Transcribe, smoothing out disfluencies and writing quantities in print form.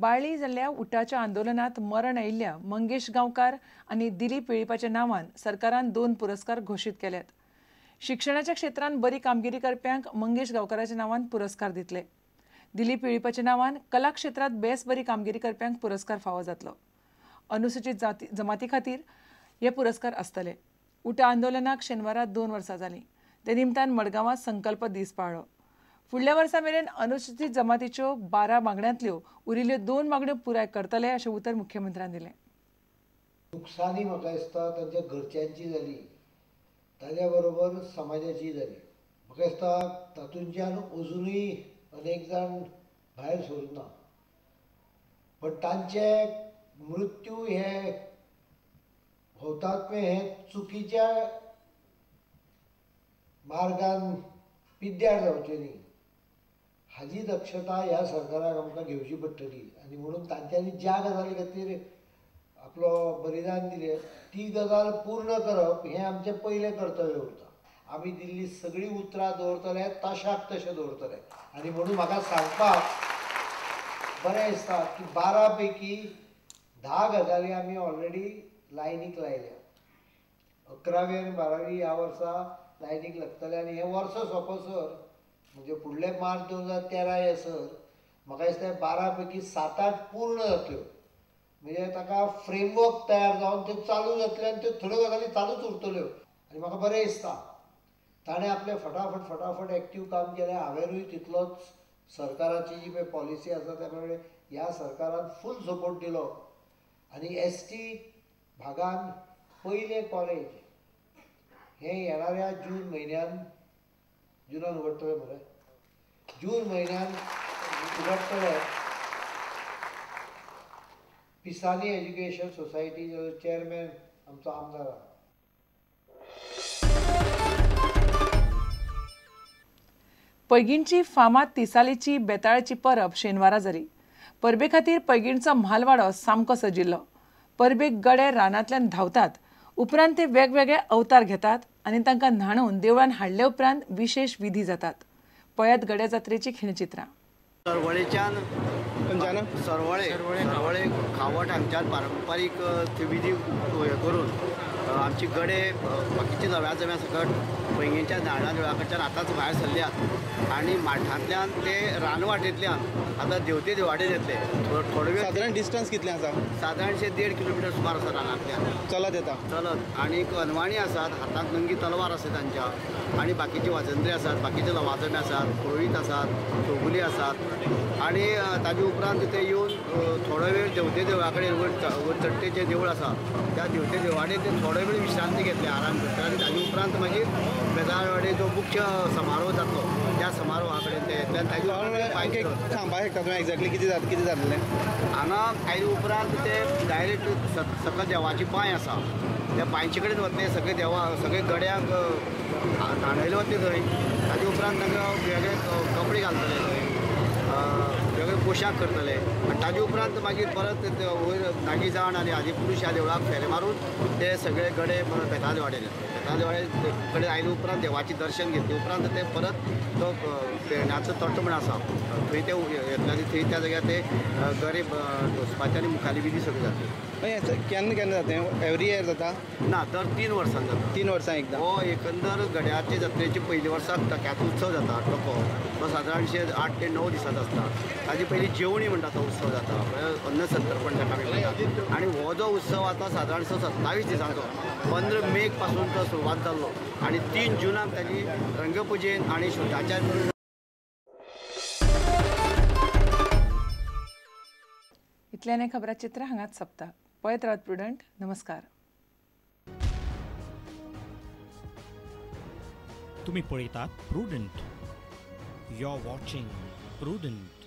बाळ्ळी जाल्ल्या उटाच्या आंदोलनात मरण आयिल्ल्या मंगेश गांवकार आनी दिलीप वेळीपाच्या नांवान सरकारान 2 पुरस्कार घोशीत केल्यात. शिक्षणाच्या क्षेत्रांत बरी कामगिरी करप्यांक मंगेश गांवकाराच्या नांवान पुरस्कार दितले. दिलीप वेळीपाच्या नांवान कला क्षेत्रांत बेस बरी कामगिरी करप्यांक पुरस्कार फावो जातलो. अनुसूचित जाती जमाती खातीर हे पुरस्कार आसतले. उटा आंदोलनाक शेनवारा 2 वर्सां जालीं. ते निमतान मडगांवांत संकल्प दीस पाळ्ळो. फुडल्या वर्सा मेरेन अनुसूचित जमातीच्यो 12 मागण्यांतल्यो उरिल्ल्यो 2 मागण्यो पुराय करतले अशें उतर मुख्यमंत्र्यान दिलें. नुकसानी म्हाका दिसता तांच्या घरच्यांची जाली, ताज्या बरोबर समाजाची जाली. म्हाका दिसता तातूंतल्यान अजुनूय अनेक जाण भायर सरूंक ना, पण तांचे मृत्यू हे हुतात्मे हे चुकीच्या मार्गान पिड्ड्यार जावचे न्ही हाजी दक्षता ह्या सरकाराक आमकां घेवची पडटली. आनी म्हणून तांच्यांनी ज्या गजाली खातीर आपलो बलिदान दिलें ती गजाल पूर्ण करप हें आमचें पयलें कर्तव्य उरता. आमी दिल्ली सगळीं उतरां दवरतले, तशाक तशें दवरतले. आनी म्हणून म्हाका सांगपाक बरें दिसता की 12 पैकी 10 गजाली आमी ऑलरेडी लायनीक लायल्या. 11वी आनी 12वी ह्या वर्सा लायनीक लागतले आनी हें वर्स सोंपसर म्हणजे फुडले मार्च 2013 येसर म्हाका दिसता 12 पैकी 7-8 पूर्ण जातल्यो. म्हणजे ताका फ्रेमवर्क तयार जावन त्यो चालू जातले आनी त्यो थोड्यो गजाली चालूच उरतल्यो. आनी म्हाका बरें दिसता ताणें आपलें फटाफट फटाफट एक्टीव काम केलें. हांवेंनूय तितलोच सरकाराची जी पळय पॉलिसी आसा त्या प्रमाणे ह्या सरकारान फूल सपोर्ट दिलो. आनी एस टी भागान पयलें कॉलेज हें येणाऱ्या जून म्हयन्यान, जुनान उगडटलें मरे, जून म्हयन्यान उगडटलें. पिसानी एज्युकेशन सोसायटीचो चेअरमॅन आमचो आमदार आसा. पैगीणची फामाद तिसालीची बेताळाची परब शेनवारा जाली. परबे खातीर पैगीणचो म्हालवाडो सामको सजिल्लो. परबेक गडे रानांतल्यान धांवतात, उपरांत ते वेगवेगळे अवतार घेतात आनी तांकां न्हाणोवन देवळान हाडले उपरांत विशेष विधी जातात. पळयात गड्या जात्रेची खिणचित्रां. सरवळेच्यान सरवळे सरवळे खावट हांगच्यान पारंपारीक विधी करून आमची गडे बाकीचे नव्या जम्या सकट पैंगीणच्या झाडां देवळा कडच्यान आतांच भायर सरल्यात आनी माठांतल्यान ते रानवाटेंतल्यान आतां देवते देवाटेन येतले. थोडो वेळ सादारण डिस्टन्स कितलें आसा? सादारणशें 1.5 किलोमिटर सुमार आसा रानांतल्यान चलत येता चलत. आनी अनवाणी आसात, हातांत नंगी तलवार आसा तांच्या, आनी बाकीचे वाजंत्री आसात, बाकीचे लवाजमे आसात, पुरोहीत आसात, चौगुली आसात. आनी ताजे उपरांत ते येवन थोडो वेळ देवते देवळा कडेन वयर चडटेचें देवूळ आसा त्या देवते देवळाकडेन ते थोडो वेळ विश्रांती घेतले, आराम करतले. आनी ताजे उपरांत मागीर बेताळवाडे जो मुख्य समारोह जातलो त्या समारोहा कडेन ते येतले. आनी ताजे उपरांत सांगपाक शकता तुवें एक्झॅक्टली कितें जाता कितें जातलें हांगा आयले उपरांत ते डायरेक्ट सकल देवाची पांय आसा त्या पांयचे कडेन वतले, सगळे देवा सगळे गड्यांक न्हाणयले वतले थंय. ताजे उपरांत तांकां वेगळे कपडे घालतले थंय, वेगळे पोशाख करतले. आनी ताजे उपरांत मागीर परत वयर नागीजाण आनी आदिपुरूश ह्या देवळाक फेरे मारून ते सगळे गडे बेताळवाडेर येतले. बेताळवाडे कडेन आयले उपरांत देवाचें दर्शन घेतले उपरांत ते परत तो पेरण्याचो तटो म्हण आसा थंय ते येतले आनी थंय त्या जाग्यार ते गरे टोसपाचे आनी मुखाली विधी सगळी जातली. केन्ना केन्ना जाता? एवरी इयर जाता ना, दर 3 वर्सां जाता. 3 वर्सां एकदां. हो एकंदर गड्याचे जात्रेचे पयले वर्सा टक्याचो उत्सव जाता, टको तो सादारणशे 8 ते 9 दिसांचो आसता. ताजे पयलीं जेवणी म्हणटा तो उत्सव जाता, म्हळ्यार अन्न संतर्पण ताका आमी म्हणटात. आनी हो जो उत्सव आतां सादारणसो 27 दिसांचो, 15 मेक पासून तो सुरवात जाल्लो आनी 3 जुनाक ताजी रंगपुजेन आनी शुद्धाचार करून. इतल्यान हें खबराचित्र हांगाच सोंपता. पळयत रावात प्रुडंट. नमस्कार. तुम्ही पळयतात Prudent. You are watching Prudent.